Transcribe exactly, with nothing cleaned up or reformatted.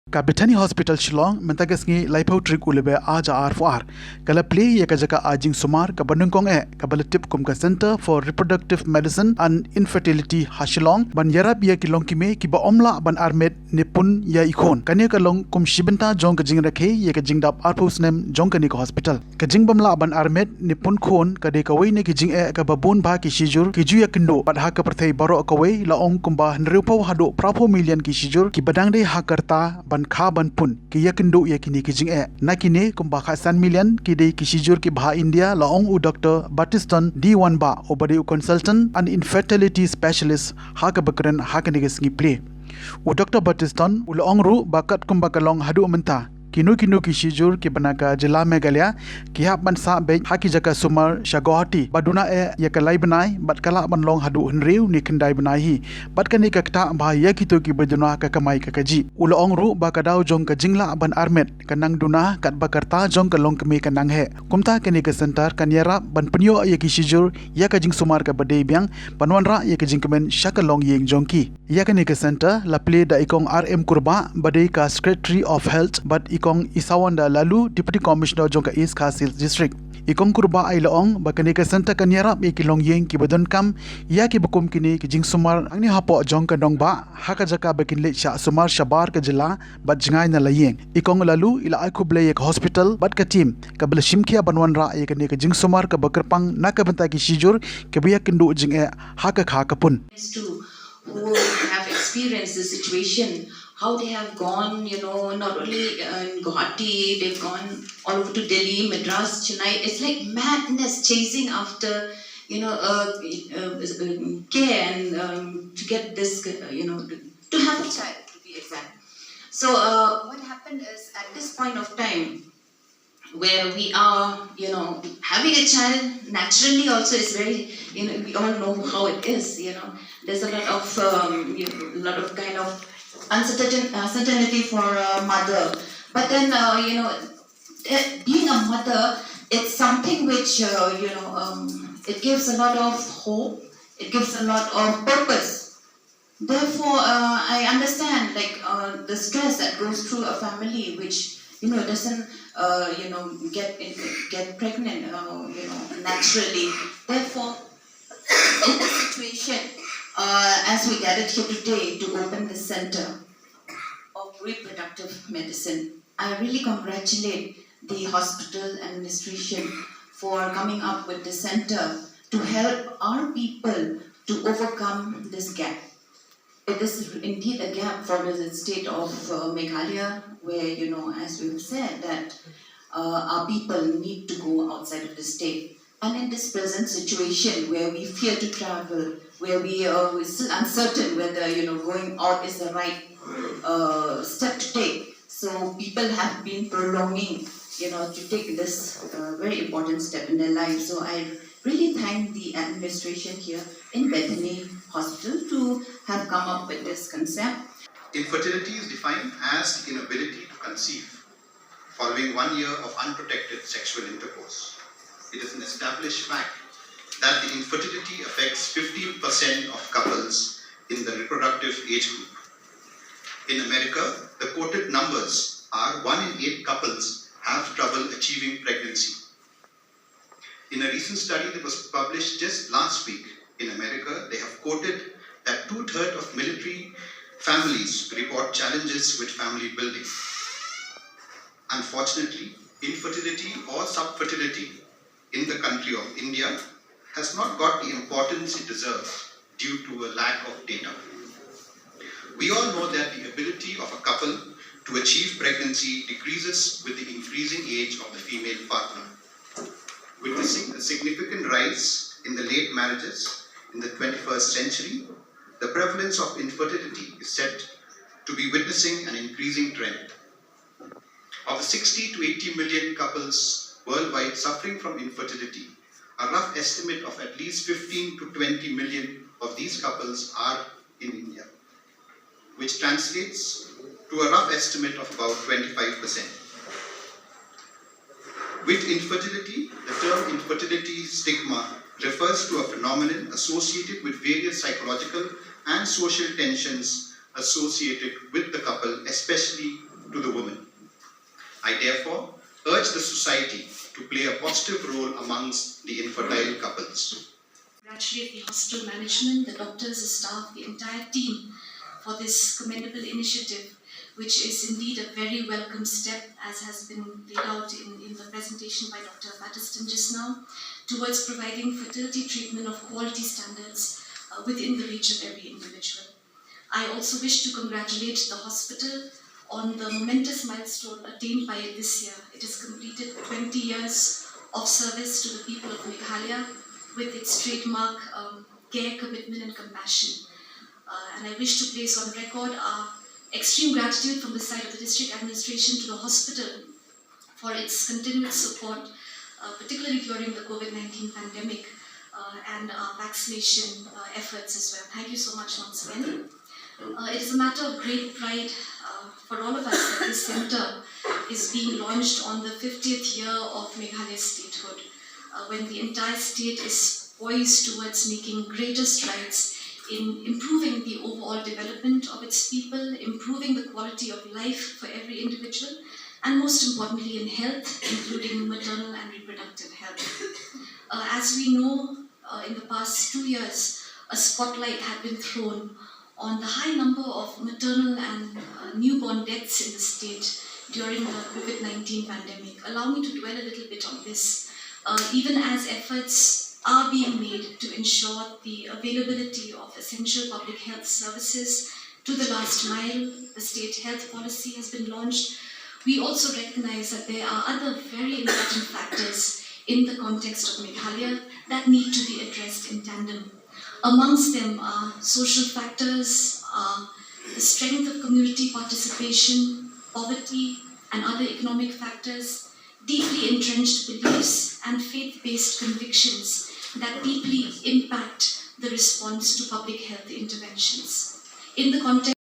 Ka Bethany Hospital Shillong mynta ka sngi laiphew tarik u Lber ar hajar arphew ar ka la plie ïa ka jaka ai jingsumar kaba nyngkong eh kaba la tip kum ka Centre for Reproductive Medicine and Infertility ha Shillong ban ïarap ïa ki longkmie kiba ym lah ban armet ne pun ïa i khun. Kane ka long kum shi bynta jong ka jingrakhe ïa ka jingdap arphew snem jong kane ka hospital. Ka jingbym lah ban armet ne pun khun ka dei kawei na ki jingeh kaba bun bha ki shijur ki ju ïakynduh, bad ha ka pyrthei baroh kawei la ong kumba hynriewphew haduh phraphew million ki shijur kiba dang dei ha ka rta ban kha ban pun ki ïakynduh ïa kine ki jingeh. Na kine kumba khatsan million ki dei ki shijur kiba ha India, la ong u Doctor Battiston D Wanbah uba dei u consultant and infertility specialist ha kaba kren ha kane ka sngi plie. U Doctor Battiston u la ong ruh ba katkum ba ka long haduh mynta, kino kino ki shijur kiba na ka jylla Meghalaya ki hap ban sah beit ha ki jaka sumar sha Guwahati ba duna eh ïa ka lai bnai bad ka lah ban long haduh hynriew ne khyndai bnai hi. Bad kane ka ktah bha ïa kito kiba duna ka kamai ka kajih. U la ong ruh ba ka daw jong ka jinglah ban armet ka nang duna katba ka rta jong ka longkmie ka nang heh. Kumta kane ka centre kan ïarap ban pynïoh ïa ki shijur ïa ka jingsumar kaba dei biang ban wanrah ïa ka jingkmen sha ka longïing jong ki. Ïa kane ka centre la plie da i Kong R M Kurbah ba dei ka Secretary of Health bad i Kong Isawanda Laloo, Deputy Commissioner jong ka East Khasi Hills District. I Kong Kurbah i la ong ba kane ka centre kan ïarap ïa ki longïing kiba donkam ïa kiba kum kine ki jingsumar hangne hapoh jong ka nongbah ha ka jaka ba kin leit shah sumar shabar ka jylla bad jngai na la ïing. I Kong Laloo i la ai khublei ïa ka hospital bad ka team kaba la shimkhia ban wanrah ïa kane ka jingsumar kaba kyrpang na ka bynta ki shijur kiba ïakynduh jingeh ha ka kha ka pun. Who have experienced the situation, how they have gone, you know, not only in Guwahati, they've gone all over to Delhi, Madras, Chennai. It's like madness chasing after, you know, uh, uh, uh, care and um, to get this, uh, you know, to have a child, to be exact. So uh, what happened is, at this point of time, where we are, you know, having a child naturally also is very, you know, we all know how it is, you know, there's a lot of, um, you know, lot of kind of uncertain, uncertainty for a mother. But then, uh, you know, eh, being a mother, it's something which, uh, you know, um, it gives a lot of hope, it gives a lot of purpose. Therefore, uh, I understand, like, uh, the stress that goes through a family, which, you know, doesn't, uh, you know, get in, get pregnant, uh, you know, naturally. Therefore, in this situation, uh, as we gathered here today to open the center of reproductive medicine, I really congratulate the hospital administration for coming up with the center to help our people to overcome this gap. It is indeed a gap for the state of uh, Meghalaya, where, you know, as we've said, that uh, our people need to go outside of the state. And in this present situation where we fear to travel, where we are still uncertain whether, you know, going out is the right uh, step to take, so people have been prolonging, you know, to take this uh, very important step in their life. So I really thank the administration here in Bethany Hospital to have come up with this concept. Infertility is defined as the inability to conceive following one year of unprotected sexual intercourse. It is an established fact that the infertility affects fifteen percent of couples in the reproductive age group. In America, the quoted numbers are one in eight couples have trouble achieving pregnancy. In a recent study that was published just last week in America, they have quoted that two-thirds of military families report challenges with family building. Unfortunately, infertility or subfertility in the country of India has not got the importance it deserves due to a lack of data. We all know that the ability of a couple to achieve pregnancy decreases with the increasing age of the female partner. Witnessing a significant rise in the late marriages in the twenty-first century, the prevalence of infertility is set to be witnessing an increasing trend. Of the sixty to eighty million couples worldwide suffering from infertility, a rough estimate of at least fifteen to twenty million of these couples are in India, which translates to a rough estimate of about twenty-five percent. With infertility, the term infertility stigma refers to a phenomenon associated with various psychological and social tensions associated with the couple, especially to the women. I therefore urge the society to play a positive role amongst the infertile couples. Congratulate the hospital management, the doctors, the staff, the entire team for this commendable initiative, which is indeed a very welcome step, as has been laid out in, in the presentation by Doctor Patterson just now, towards providing fertility treatment of quality standards uh, within the reach of every individual. I also wish to congratulate the hospital on the momentous milestone attained by it this year. It has completed twenty years of service to the people of Meghalaya with its trademark um, care, commitment, and compassion. Uh, and I wish to place on record our extreme gratitude from the side of the district administration to the hospital for its continued support, uh, particularly during the COVID nineteen pandemic uh, and our vaccination uh, efforts as well. Thank you so much once again. Uh, it is a matter of great pride uh, for all of us that this center is being launched on the fiftieth year of Meghalaya's statehood, uh, when the entire state is poised towards making greater strides in improving the overall development of its people, improving the quality of life for every individual, and most importantly in health, including maternal and reproductive health. Uh, as we know, uh, in the past two years, a spotlight had been thrown on the high number of maternal and uh, newborn deaths in the state during the COVID nineteen pandemic. Allow me to dwell a little bit on this. Uh, even as efforts are being made to ensure the availability of essential public health services to the last mile, the state health policy has been launched. We also recognize that there are other very important factors in the context of Meghalaya that need to be addressed in tandem. Amongst them are social factors, are the strength of community participation, poverty, and other economic factors, deeply entrenched beliefs, and faith based convictions that deeply impact the response to public health interventions. In the context